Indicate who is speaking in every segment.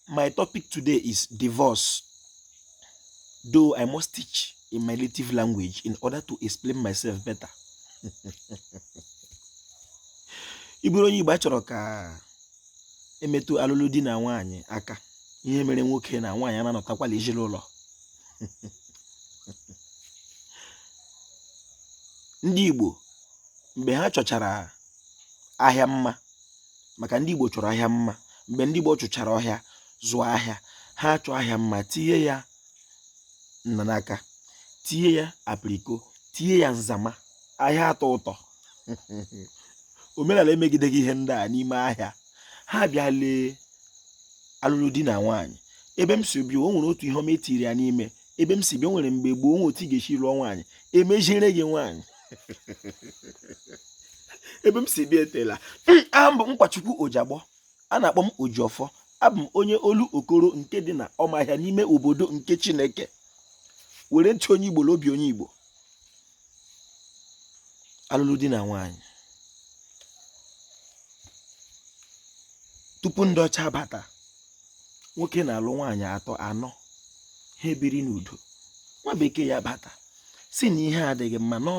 Speaker 1: My topic today is divorce. Though I must teach in my native language in order to explain myself better. Ị bụrụ onye Igbo a chọrọ ka emetụ alụlụ di na nwaanyị aka, ihe mere nwoke na nwaanyị ana-anọtakwala ezinụlọ. Ndị Igbo mgbe ha chọchara ahịa mma, maka ndị Igbo chọrọ ahịa mma, mgbe ndị Igbo chụchara ọhịa zụọ ahịa, ha chọọ ahịa mma, tinye ya nnanaka, tinye ya apriko, tinye ya nzama, ahịa atọ ụtọ. Omenala emegideghị ihe ndị a n'ime ahịa. Ha bịa lee alụlụ di na nwaanyị. Ebe m si bịa, o nwere otu ihe ọma etiri ya n'ime. Ebe m si bịa, o nwere mgbe gboo, nwe otu ị ga-esi lụọ nwaanyị, emeziere gị nwaanyị. Ebe m si bịa etela. Aha m bụ Nkwachukwu Ojiagbọ, a na-akpọ m Ojiọfọ. Abụ m onye Olokoro nke dị na Ọmahịa n'ime obodo nke Chineke. Were ntị onye Igbo na obi onye Igbo. Alụlụ di na nwaanyị tupu ndị ọcha abata, nwoke na-alụ nwaanyị atọ anọ, ha ebiri n'udo. Nwa bekee ya bata sị na ihe adịghị mma, na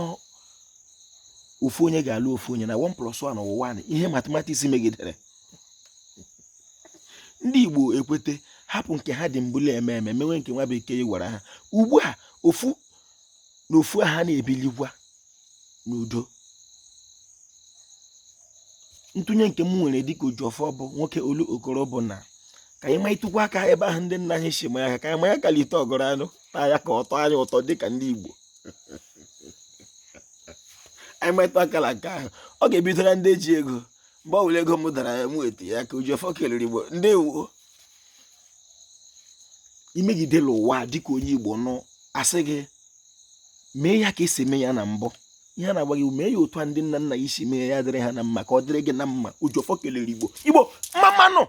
Speaker 1: ofu onye ga-alụ ofu onye, na 1 plus 1 wụ 1, ihe mathematics megidere. Ndị Igbo ekwete, hapụ nke ha dị mbụla eme eme, mewe nke nwa bekee gwara ha. Ugbu a ofu na ofu ha na-ebilikwa n'udo. Ntụnye nke m nwere dịka Ojiọfọ bụ nwoke Olokoro bụ na ka anyị manyetụkwa aka ebe ahụ ndị nna anyị si manya aka, ka anyị manya aka l'ite ọgọrọ anụ taa ya ka ọ tọọ anyị ụtọ dịka ndị Igbo. Anyị manyetụ aka na nke ahụ, ọ ga-ebido na ndị ji ego. Mgbe ọ bụla ego m dara ya, m weta ya ka Ojiọfọ kelere Igbo. Ndewo. Imegidela ụwa dịka onye Igbo nụ, asị gị mee ya ka esi eme ya na mbụ. Ihe a na-agwa gị, mee ya otu a ndị nna nna gị si mee ya, dịrị ha na mma ka ọ dịrị gị na mma. Ojiọfọ kelere Igbo. Igbo mma mma nụ.